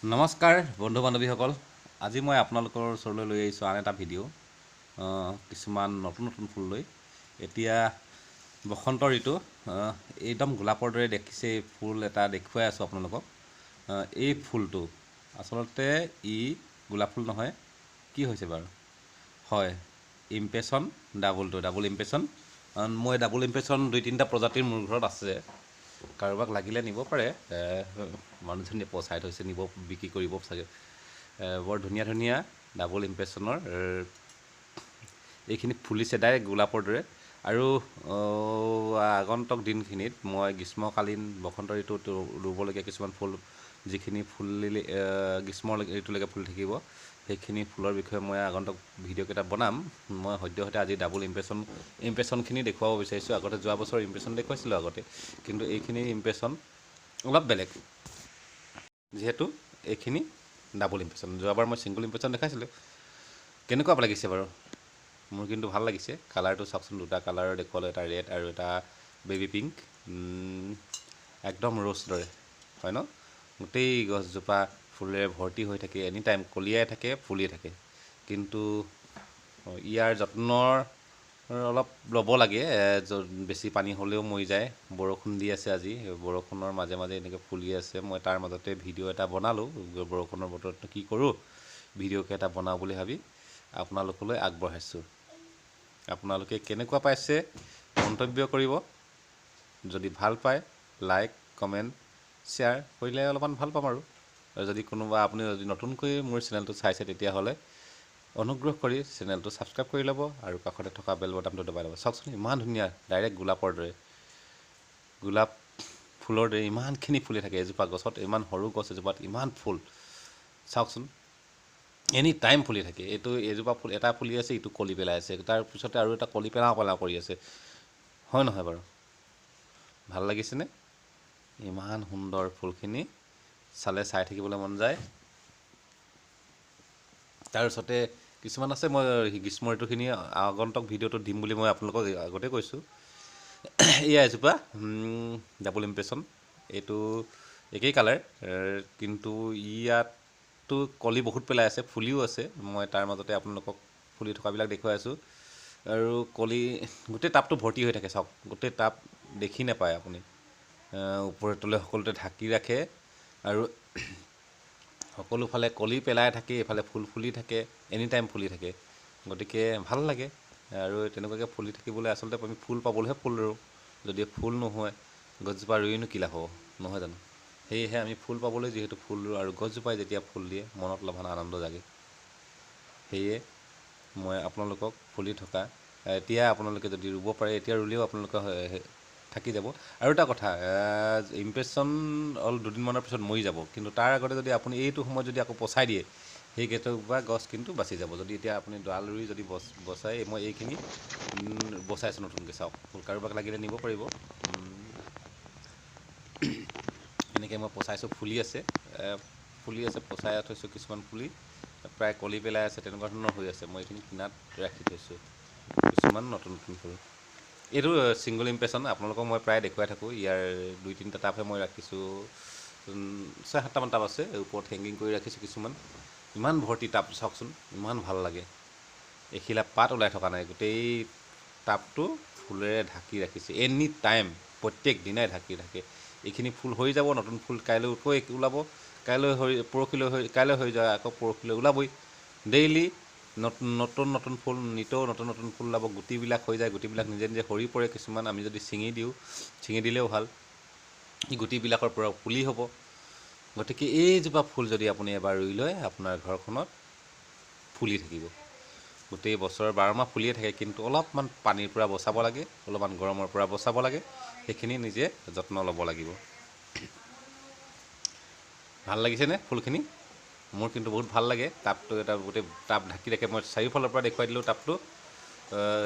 নমস্কাৰ বন্ধু বান্ধৱীসকল, আজি মই আপোনালোকৰ ওচৰলৈ লৈ আহিছোঁ আন এটা ভিডিঅ', কিছুমান নতুন নতুন ফুল লৈ। এতিয়া বসন্ত ঋতু, একদম গোলাপৰ দৰে দেখিছে এই ফুল এটা দেখুৱাই আছোঁ আপোনালোকক। এই ফুলটো আচলতে ই গোলাপ ফুল নহয়, কি হৈছে বাৰু? হয়, ইম্প্ৰেশ্যন ডাবলটো, ডাবল ইম্প্ৰেশ্যন। মই ডাবল ইম্প্ৰেশ্যন দুই তিনিটা প্ৰজাতিৰ মোৰ ঘৰত আছে, কাৰোবাক লাগিলে নিব পাৰে। মানুহজনীয়ে পচাই থৈছে, নিব বিক্ৰী কৰিব চাগে। বৰ ধুনীয়া ধুনীয়া ডাবল ইম্প্ৰেশ্যনৰ এইখিনি ফুলিছে ডাইৰেক্ট গোলাপৰ দৰে। আৰু আগন্তুক দিনখিনিত মই গ্ৰীষ্মকালীন বসন্ত ঋতুত ৰুবলগীয়া কিছুমান ফুল, যিখিনি ফুলিলে গ্ৰীষ্ম ঋতুলৈকে ফুলি থাকিব, সেইখিনি ফুলৰ বিষয়ে মই আগন্তুক ভিডিঅ'কেইটা বনাম। মই সদ্যহতে আজি ডাবল ইম্প্ৰেশ্যনখিনি দেখুৱাব বিচাৰিছোঁ। আগতে যোৱা বছৰ ইম্প্ৰেশ্যন দেখুৱাইছিলোঁ আগতে, কিন্তু এইখিনি ইম্প্ৰেশ্যন অলপ বেলেগ, যিহেতু এইখিনি ডাবল ইম্প্ৰেশ্যন। যোৱাবাৰ মই ছিংগল ইম্প্ৰেশ্যন দেখাইছিলোঁ। কেনেকুৱা লাগিছে বাৰু? মোৰ কিন্তু ভাল লাগিছে। কালাৰটো চাওকচোন, দুটা কালাৰৰ দেখুৱালোঁ, এটা ৰেড আৰু এটা বেবী পিংক, একদম ৰ'জ দৰে হয় ন? গোটেই গছজোপা ফুলেৰে ভৰ্তি হৈ থাকে, এনি টাইম কলিয়াই থাকে, ফুলিয়ে থাকে। কিন্তু ইয়াৰ যত্নৰ অলপ ল'ব লাগে, বেছি পানী হ'লেও মৰি যায়। বৰষুণ দি আছে আজি, বৰষুণৰ মাজে মাজে এনেকৈ ফুলি আছে। মই তাৰ মাজতে ভিডিঅ' এটা বনালোঁ, বৰষুণৰ বতৰত কি কৰোঁ, ভিডিঅ'কে এটা বনাওঁ বুলি ভাবি আপোনালোকলৈ আগবঢ়াইছোঁ। আপোনালোকে কেনেকুৱা পাইছে মন্তব্য কৰিব। যদি ভাল পায় লাইক, কমেণ্ট, শ্বেয়াৰ কৰিলে অলপমান ভাল পাম। আৰু যদি কোনোবা আপুনি যদি নতুনকৈ মোৰ চেনেলটো চাইছে, তেতিয়াহ'লে অনুগ্ৰহ কৰি চেনেলটো ছাবস্ক্ৰাইব কৰি ল'ব আৰু কাষতে থকা বেল বটামটো দবাই ল'ব। চাওকচোন, ইমান ধুনীয়া, ডাইৰেক্ট গোলাপৰ দৰে, গোলাপ ফুলৰ দৰে ইমানখিনি ফুলি থাকে এজোপা গছত। ইমান সৰু গছ এজোপাত ইমান ফুল, চাওকচোন, এনি টাইম ফুলি থাকে। এইটো এজোপা ফুল এটা ফুলি আছে, ইটো কলি পেলাই আছে, তাৰপিছতে আৰু এটা কলি পেলাওঁ পেলাওঁ কৰি আছে, হয় নহয় বাৰু? ভাল লাগিছেনে? ইমান সুন্দৰ ফুলখিনি চালে চাই থাকিবলৈ মন যায়। তাৰপিছতে কিছুমান আছে, মই গ্ৰীষ্ম ঋতুখিনি আগন্তুক ভিডিঅ'টোত দিম বুলি মই আপোনালোকক আগতে কৈছোঁ। এয়া এজোপা ডাবল ইম্প্ৰেশ্যন, এইটো একেই কালাৰ, কিন্তু ইয়াততো কলি বহুত পেলাই আছে, ফুলিও আছে। মই তাৰ মাজতে আপোনালোকক ফুলি থকাবিলাক দেখুৱাই আছোঁ। আৰু কলি গোটেই টাবটো ভৰ্তি হৈ থাকে, চাওক, গোটেই টাব দেখি নাপায় আপুনি, ওপৰে তলে সকলোতে ঢাকি ৰাখে আৰু সকলোফালে কলি পেলাই থাকে, এইফালে ফুল ফুলি থাকে, এনি টাইম ফুলি থাকে। গতিকে ভাল লাগে। আৰু তেনেকুৱাকৈ ফুলি থাকিবলৈ আচলতে আমি ফুল পাবলৈহে ফুল ৰুওঁ। যদি ফুল নহয়, গছজোপা ৰুইনো কি লাভ হ'ব, নহয় জানো? সেয়েহে আমি ফুল পাবলৈ যিহেতু ফুল ৰুওঁ, আৰু গছজোপাই যেতিয়া ফুল দিয়ে মনত অলপমান আনন্দ জাগে। সেয়ে মই আপোনালোকক ফুলি থকা এতিয়া আপোনালোকে যদি ৰুব পাৰে, এতিয়া ৰুলেও আপোনালোকৰ থাকি যাব। আৰু এটা কথা, ইম্প্ৰেশ্যন অলপ দুদিনমানৰ পিছত মৰি যাব, কিন্তু তাৰ আগতে যদি আপুনি এইটো সময়ত যদি আকৌ পচাই দিয়ে, সেই কেইটুকুৰা গছ কিন্তু বাচি যাব। যদি এতিয়া আপুনি ডাল ৰুই যদি বচাই, মই এইখিনি বচাইছোঁ নতুনকৈ, চাওক, কাৰোবাক লাগিলে নিব পাৰিব। এনেকৈ মই পচাইছোঁ, ফুলি আছে, ফুলি আছে, পচাই থৈছোঁ। কিছুমান ফুলি প্ৰায় কলি পেলাই আছে, তেনেকুৱা ধৰণৰ হৈ আছে। মই এইখিনি কিনাত ৰাখি থৈছোঁ কিছুমান নতুন নতুন ফুল। এইটো ছিংগল ইম্প্ৰেশ্যন আপোনালোকক মই প্ৰায় দেখুৱাই থাকোঁ। ইয়াৰ দুই তিনিটা টাবহে মই ৰাখিছোঁ, 6-7টামান টাব আছে, ওপৰত হেংগিং কৰি ৰাখিছোঁ কিছুমান। ইমান ভৰ্তি টাব, চাওকচোন, ইমান ভাল লাগে। এখিলা পাত ওলাই থকা নাই, গোটেই টাবটো ফুলেৰে ঢাকি ৰাখিছে, এনি টাইম প্ৰত্যেক দিনাই ঢাকি থাকে। এইখিনি ফুল হৈ যাব, নতুন ফুল কাইলৈ আকৌ ওলাব, কাইলৈ হৈ পৰহিলৈ হৈ কাইলৈ হৈ যায়, আকৌ পৰহিলৈ ওলাবই। ডেইলি নতুন নতুন ফুল, নিতৌ নতুন নতুন ফুল ওলাব। গুটিবিলাক হৈ যায়, গুটিবিলাক নিজে নিজে সৰি পৰে। কিছুমান আমি যদি ছিঙি দিওঁ, ছিঙি দিলেও ভাল, গুটিবিলাকৰ পৰা পুলি হ'ব। গতিকে এইজোপা ফুল যদি আপুনি এবাৰ ৰুই লয়, আপোনাৰ ঘৰখনত ফুলি থাকিব গোটেই বছৰ, 12 মাহ ফুলিয়ে থাকে। কিন্তু অলপমান পানীৰ পৰা বচাব লাগে, অলপমান গৰমৰ পৰা বচাব লাগে, সেইখিনি নিজে যত্ন ল'ব লাগিব। ভাল লাগিছেনে ফুলখিনি? মোৰ কিন্তু বহুত ভাল লাগে। টাবটো এটা গোটেই টাব ঢাকি ৰাখে, মই চাৰিওফালৰ পৰা দেখুৱাই দিলোঁ। টাবটো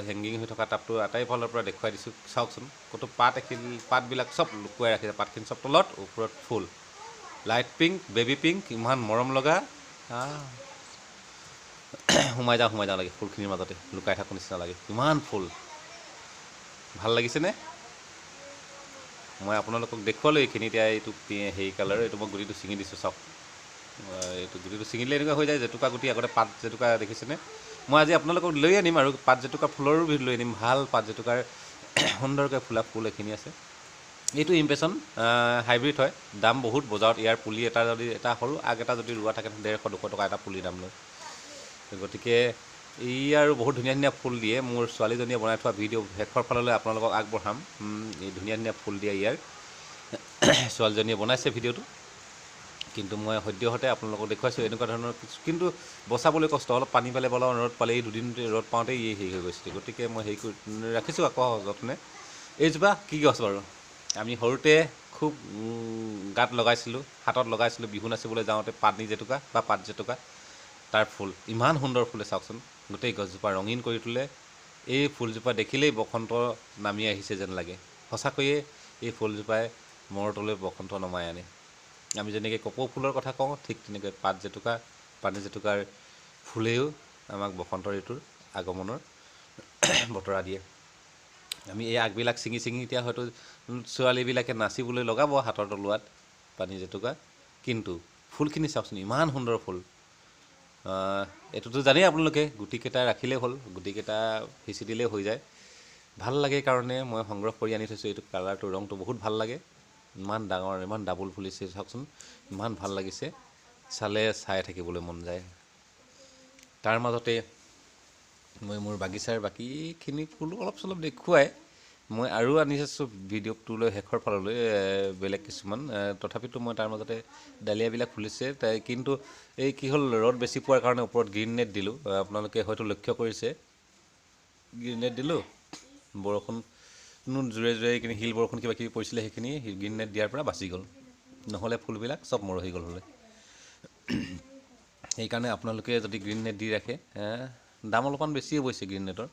হেংগিং হৈ থকা টাবটো আটাইফালৰ পৰা দেখুৱাই দিছোঁ। চাওকচোন, ক'তো পাত এখিল, পাতবিলাক চব লুকুৱাই ৰাখিছে, পাতখিনি চব তলত, ওপৰত ফুল, লাইট পিংক, বেবী পিংক, ইমান মৰম লগা। সোমাই যাওঁ সোমাই যাওঁ লাগে ফুলখিনিৰ মাজতে, লুকাই থাকোঁ নিচিনা লাগে, ইমান ফুল। ভাল লাগিছেনে? মই আপোনালোকক দেখুৱালোঁ এইখিনি। এতিয়া এইটো হেৰি কালাৰ, এইটো মই গুটিটো ছিঙি দিছোঁ, চাওক। এইটো গুটিটো ছিঙিলে এনেকুৱা হৈ যায়, জেতুকা গুটি। আগতে পাত জেতুকা দেখিছেনে? মই আজি আপোনালোকক লৈ আনিম আৰু পাত জেতুকা ফুলৰো লৈ আনিম। ভাল পাত জেতুকাৰ সুন্দৰকৈ ফুলা ফুল এইখিনি আছে। এইটো ইম্প্ৰেশ্যন হাইব্ৰিড হয়, দাম বহুত বজাৰত। ইয়াৰ পুলি এটা যদি, এটা সৰু আগ এটা যদি ৰোৱা থাকে, 150-200 টকা এটা পুলিৰ দাম লয়। গতিকে ই আৰু বহুত ধুনীয়া ধুনীয়া ফুল দিয়ে। মোৰ ছোৱালীজনীয়ে বনাই থোৱা ভিডিঅ' শেষৰ ফাললৈ আপোনালোকক আগবঢ়াম। এই ধুনীয়া ধুনীয়া ফুল দিয়ে, ইয়াৰ ছোৱালীজনীয়ে বনাইছে ভিডিঅ'টো, কিন্তু মই সদ্যহতে আপোনালোকক দেখুৱাইছোঁ এনেকুৱা ধৰণৰ কিছু। কিন্তু বচাবলৈ কষ্ট, অলপ পানী পালে বলাওঁ, ৰ'দ পালে, এই দুদিন ৰ'দ পাওঁতেই ই হেৰি হৈ গৈছিলে। গতিকে মই হেৰি কৰি ৰাখিছোঁ আকৌ যত্নে। এইজোপা কি গছ বাৰু? আমি সৰুতে খুব গাত লগাইছিলোঁ, হাতত লগাইছিলোঁ বিহু নাচিবলৈ যাওঁতে, পানী জেতুকা বা পাত জেতুকা। তাৰ ফুল ইমান সুন্দৰ ফুলে, চাওকচোন, গোটেই গছজোপা ৰঙীন কৰি তোলে। এই ফুলজোপা দেখিলেই বসন্ত নামি আহিছে যেন লাগে। সঁচাকৈয়ে এই ফুলজোপাই মৰতলৈ বসন্ত নমাই আনে। আমি যেনেকৈ কপৌ ফুলৰ কথা কওঁ, ঠিক তেনেকৈ পাত জেতুকা, পানী জেতুকাৰ ফুলেও আমাক বসন্ত ঋতুৰ আগমনৰ বতৰা দিয়ে। আমি এই আগবিলাক ছিঙি ছিঙি এতিয়া হয়তো ছোৱালীবিলাকে নাচিবলৈ লগাব হাতৰ তলুৱাত পানী জেতুকা। কিন্তু ফুলখিনি চাওকচোন, ইমান সুন্দৰ ফুল। এইটোতো জানেই আপোনালোকে, গুটিকেইটা ৰাখিলেই হ'ল, গুটিকেইটা সিঁচি দিলেই হৈ যায়। ভাল লাগে কাৰণে মই সংগ্ৰহ কৰি আনি থৈছোঁ। এইটো কালাৰটো, ৰংটো বহুত ভাল লাগে। ইমান ডাঙৰ, ইমান ডাবুল ফুলিছে, চাওকচোন, ইমান ভাল লাগিছে, চালে চাই থাকিবলৈ মন যায়। তাৰ মাজতে মই মোৰ বাগিচাৰ বাকীখিনি ফুলো অলপ চলপ দেখুৱাই মই আৰু আনিছোঁ ভিডিঅ'টোলৈ শেষৰ ফাললৈ বেলেগ কিছুমান। তথাপিতো মই তাৰ মাজতে ডালিয়াবিলাক ফুলিছে তাই, কিন্তু এই কি হ'ল, ৰ'দ বেছি পোৱাৰ কাৰণে ওপৰত গ্ৰীণ নেট দিলোঁ। আপোনালোকে হয়তো লক্ষ্য কৰিছে, গ্ৰীণ নেট দিলোঁ। বৰষুণ জোৰে জোৰে এইখিনি শিল বৰষুণ কিবা কিবি পৰিছিলে, সেইখিনি গ্ৰীণ নেট দিয়াৰ পৰা বাচি গ'ল, নহ'লে ফুলবিলাক চব মৰহি গ'ল হ'লে। সেইকাৰণে আপোনালোকে যদি গ্ৰীণ নেট দি ৰাখে, দাম অলপমান বেছি অৱশ্যে গ্ৰীণ নেটৰ,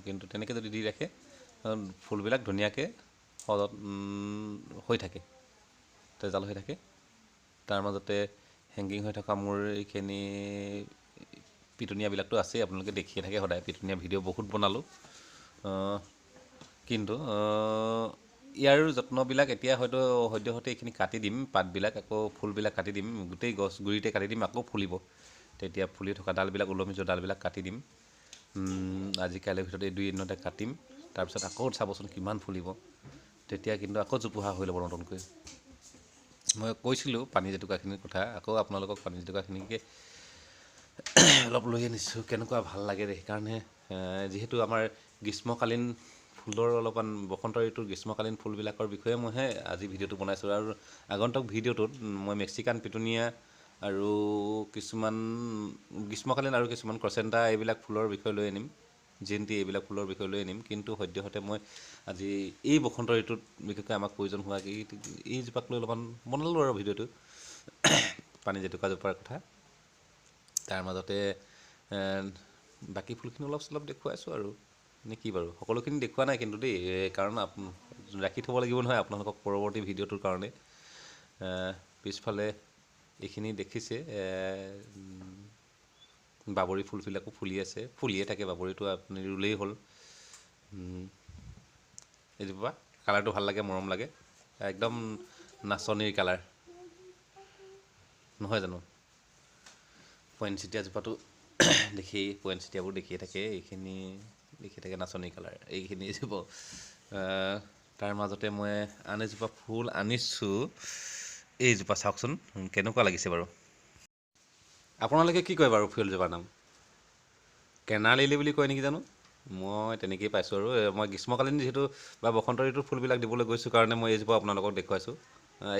কিন্তু তেনেকৈ যদি দি ৰাখে ফুলবিলাক ধুনীয়াকৈ সজত হৈ থাকে, তেজাল হৈ থাকে। তাৰ মাজতে হেংগিং হৈ থকা মোৰ এইখিনি পিটুনিয়াবিলাকতো আছেই, আপোনালোকে দেখিয়ে থাকে সদায়, পিটুনিয়া ভিডিঅ' বহুত বনালোঁ। কিন্তু ইয়াৰ যত্নবিলাক এতিয়া হয়তো সদ্যহতে এইখিনি কাটি দিম, পাতবিলাক আকৌ ফুলবিলাক কাটি দিম, গোটেই গছ গুৰিতে কাটি দিম, আকৌ ফুলিব। তেতিয়া ফুলি থকা ডালবিলাক, ওলমি যোৱা ডালবিলাক কাটি দিম আজি কাইলৈৰ ভিতৰত, এই দুই এদিনতে কাটিম। তাৰপিছত আকৌ চাবচোন কিমান ফুলিব, তেতিয়া কিন্তু আকৌ জোপোহা হৈ ল'ব নতুনকৈ। মই কৈছিলোঁ পানী জেতুকাখিনিৰ কথা, আকৌ আপোনালোকক পানী জেতুকাখিনিকে অলপ লৈ আনিছোঁ, কেনেকুৱা ভাল লাগে সেইকাৰণে। যিহেতু আমাৰ গ্ৰীষ্মকালীন ফুলৰ অলপমান, বসন্ত ঋতুৰ গ্ৰীষ্মকালীন ফুলবিলাকৰ বিষয়ে মইহে আজি ভিডিঅ'টো বনাইছোঁ। আৰু আগন্তুক ভিডিঅ'টোত মই মেক্সিকান পিটুনিয়া আৰু কিছুমান গ্ৰীষ্মকালীন আৰু কিছুমান ক্ৰচেণ্টা এইবিলাক ফুলৰ বিষয়ে লৈ আনিম, জেণ্টি এইবিলাক ফুলৰ বিষয়ে লৈ আনিম। কিন্তু সদ্যহতে মই আজি এই বসন্ত ঋতুত বিশেষকৈ আমাক প্ৰয়োজন হোৱা এইজোপাক লৈ অলপমান বনালোঁ আৰু ভিডিঅ'টো, পানী জেতুকাজোপাৰ কথা। তাৰ মাজতে বাকী ফুলখিনি অলপ চলপ দেখুৱাইছোঁ আৰু, নে কি বাৰু, সকলোখিনি দেখুওৱা নাই কিন্তু দেই, কাৰণ ৰাখি থ'ব লাগিব নহয় আপোনালোকক পৰৱৰ্তী ভিডিঅ'টোৰ কাৰণে। পিছফালে এইখিনি দেখিছে, বাবৰি ফুলবিলাকো ফুলি আছে, ফুলিয়ে থাকে বাবৰিটো, আপুনি ৰুলেই হ'ল। এইজোপা কালাৰটো ভাল লাগে, মৰম লাগে, একদম নাচনীৰ কালাৰ নহয় জানো? পইনচিটিয়া জোপাটো দেখি, পইনচিটিয়াবোৰ দেখিয়ে থাকে, এইখিনি দেখি থাকে নাচনী কালাৰ এইখিনি এজোপা। তাৰ মাজতে মই আন এজোপা ফুল আনিছোঁ, এইজোপা চাওকচোন কেনেকুৱা লাগিছে বাৰু। আপোনালোকে কি কয় বাৰু ফুলজোপাৰ নাম? কেনা লিলি বুলি কয় নেকি জানো, মই তেনেকেই পাইছোঁ। আৰু মই গ্ৰীষ্মকালীন যিহেতু বা বসন্ত ঋতুৰ ফুলবিলাক দিবলৈ গৈছোঁ কাৰণে মই এইজোপা আপোনালোকক দেখুৱাইছোঁ।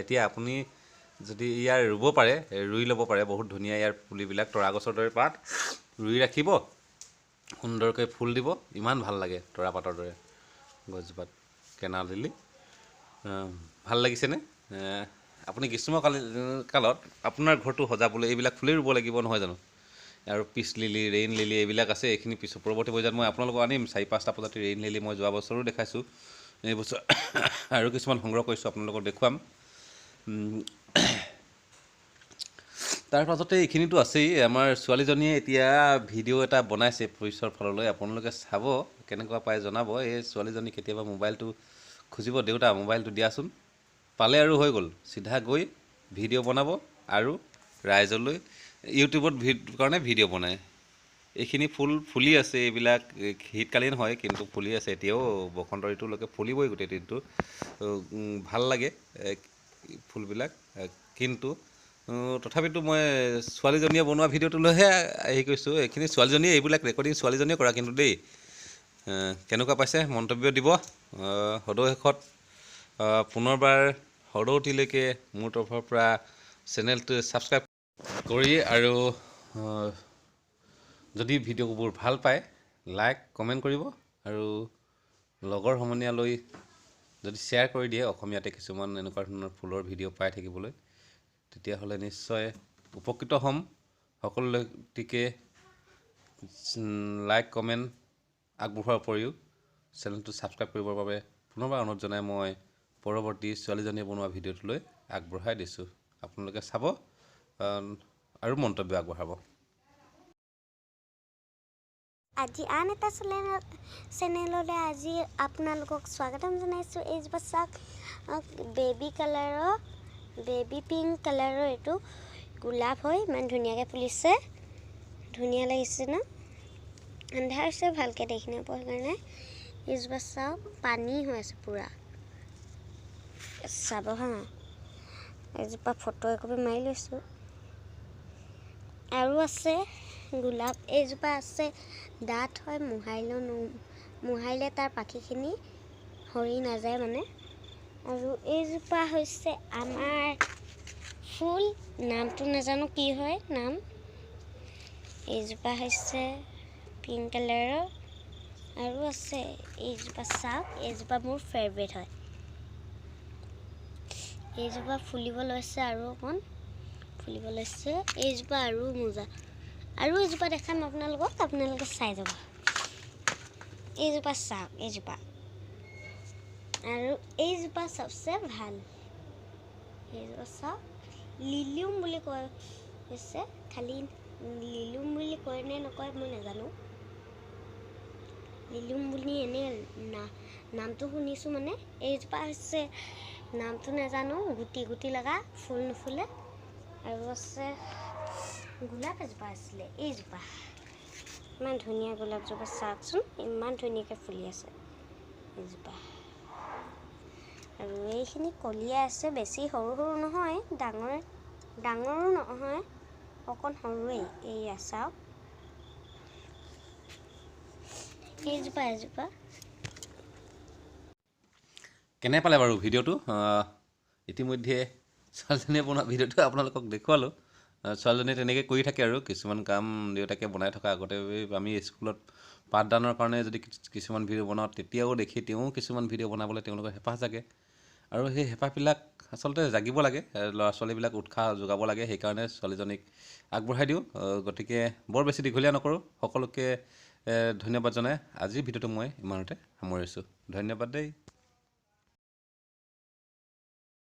এতিয়া আপুনি যদি ইয়াৰ ৰুব পাৰে, ৰুই ল'ব পাৰে, বহুত ধুনীয়া ইয়াৰ পুলিবিলাক, তৰা গছৰ দৰে পাত, ৰুই ৰাখিব, সুন্দৰকৈ ফুল দিব, ইমান ভাল লাগে তৰা পাতৰ দৰে গছজোপাত। কেনা লিলি ভাল লাগিছেনে? আপুনি গ্ৰীষ্মকালীন কালত আপোনাৰ ঘৰটো সজাবলৈ এইবিলাক ফুলেই ৰুব লাগিব নহয় জানো? আৰু পিচ লিলি, ৰেইন লিলি এইবিলাক আছে, এইখিনি পিছত পৰৱৰ্তী পৰ্যায়ত মই আপোনালোকক আনিম 4-5টা প্ৰজাতিৰ ৰেইন লিলি। মই যোৱা বছৰো দেখাইছোঁ, এই বছৰ আৰু কিছুমান সংগ্ৰহ কৰিছোঁ, আপোনালোকক দেখুৱাম। তাৰ পাছতে এইখিনিতো আছেই। আমাৰ ছোৱালীজনীয়ে এতিয়া ভিডিঅ' এটা বনাইছে পিছৰ ফাললৈ, আপোনালোকে চাব, কেনেকুৱা পায় জনাব। এই ছোৱালীজনী কেতিয়াবা মোবাইলটো খুজিব, দেউতা মোবাইলটো দিয়াচোন, পালে আৰু হৈ গ'ল, চিধা গৈ ভিডিঅ' বনাব আৰু ৰাইজলৈ ইউটিউবত কাৰণে ভিডিঅ' বনায়। এইখিনি ফুল ফুলি আছে, এইবিলাক শীতকালীন হয় কিন্তু ফুলি আছে এতিয়াও, বসন্ত ঋতুলৈকে ফুলিবই গোটেই দিনটো। ভাল লাগে ফুলবিলাক, কিন্তু তথাপিতো মই ছোৱালীজনীয়ে বনোৱা ভিডিঅ'টোলৈহে হেৰি কৰিছোঁ। এইখিনি ছোৱালীজনীয়ে, এইবিলাক ৰেকৰ্ডিং ছোৱালীজনীয়ে কৰা কিন্তু দেই। কেনেকুৱা পাইছে মন্তব্য দিব। সদৌ শেষত পুনৰবাৰ সদৌটিলৈকে মোৰ তৰফৰ পৰা চেনেলটো ছাবস্ক্ৰাইব কৰি আৰু যদি ভিডিঅ'বোৰ ভাল পায় লাইক কমেণ্ট কৰিব আৰু লগৰ সমনীয়ালৈ যদি শ্বেয়াৰ কৰি দিয়ে অসমীয়াতে কিছুমান এনেকুৱা ধৰণৰ ফুলৰ ভিডিঅ' পাই থাকিবলৈ, তেতিয়াহ'লে নিশ্চয় উপকৃত হ'ম। সকলোটিকে লাইক কমেণ্ট আগবঢ়োৱাৰ উপৰিও চেনেলটো ছাবস্ক্ৰাইব কৰিবৰ বাবে পুনৰবাৰ অনুৰোধ জনাই মই পৰৱৰ্তী ছোৱালীজনীয়ে বনোৱা ভিডিঅ'টোলৈ আগবঢ়াই দিছোঁ। আপোনালোকে চাব আৰু মন্তব্য আগবঢ়াব। আজি আন এটা চেনেললৈ আজি আপোনালোকক স্বাগতম জনাইছোঁ। এইজোপা চাওক, বেবী কালাৰৰ, বেবী পিংক কালাৰৰ এইটো গোলাপ হয়, ইমান ধুনীয়াকৈ ফুলিছে, ধুনীয়া লাগিছে ন? আন্ধাৰ হৈছে, ভালকৈ দেখি নাপাওঁ সেইকাৰণে। এইজোপা চাওক, পানী হৈ আছে পূৰা, চাব হা। এইজোপা ফটো একপি মাৰি লৈছোঁ। আৰু আছে গোলাপ, এইজোপা আছে ডাঠ হয়, মোহাৰিলেও মোহাৰিলে তাৰ পাখিখিনি সৰি নাযায় মানে। আৰু এইজোপা হৈছে আমাৰ ফুল, নামটো নাজানো কি হয় নাম। এইজোপা হৈছে পিংক কালাৰৰ। আৰু আছে এইজোপা চাওক, এইজোপা মোৰ ফেভৰেট হয়। এইজোপা ফুলিব লৈছে আৰু অকণ ফুলিব লৈছে। এইজোপা আৰু মোজা। আৰু এইজোপা দেখাম আপোনালোকক, আপোনালোকে চাই যাব। এইজোপা চাওক, এইজোপা আৰু এইজোপা চবচে ভাল। এইজোপা চাওক, লিলিউম বুলি কয় হৈছে, খালি লিলিউম বুলি কয় নে নকয় মই নাজানো। লিলিউম বুলি এনেই নামটো শুনিছোঁ মানে। এইজোপা হৈছে নামটো নাজানো, গুটি গুটি লগা ফুল নুফুলে। আৰু আছে গোলাপ এজোপা আছিলে, এইজোপা ইমান ধুনীয়া গোলাপজোপা চাওকচোন, ইমান ধুনীয়াকৈ ফুলি আছে এইজোপা। আৰু এইখিনি কলিয়াই আছে, বেছি সৰু সৰু নহয়, ডাঙৰ ডাঙৰো নহয়, অকণ সৰুৱেই। এইয়া চাওক, এইজোপা এজোপা। কেনে পালে বাৰু ভিডিঅ'টো? ইতিমধ্যে ছোৱালীজনীয়ে বনোৱা ভিডিঅ'টো আপোনালোকক দেখুৱালোঁ। ছোৱালীজনীয়ে তেনেকৈ কৰি থাকে আৰু কিছুমান কাম দেউতাকে বনাই থকা আগতে আমি স্কুলত পাঠদানৰ কাৰণে যদি কিছুমান ভিডিঅ' বনাওঁ তেতিয়াও দেখি তেওঁ কিছুমান ভিডিঅ' বনাবলৈ তেওঁলোকৰ হেঁপাহ জাগে। আৰু সেই হেঁপাহবিলাক আচলতে জাগিব লাগে, ল'ৰা ছোৱালীবিলাক উৎসাহ যোগাব লাগে, সেইকাৰণে ছোৱালীজনীক আগবঢ়াই দিওঁ। গতিকে বৰ বেছি দীঘলীয়া নকৰোঁ, সকলোকে ধন্যবাদ জনাই আজিৰ ভিডিঅ'টো মই ইমানতে সামৰিছোঁ। ধন্যবাদ দেই।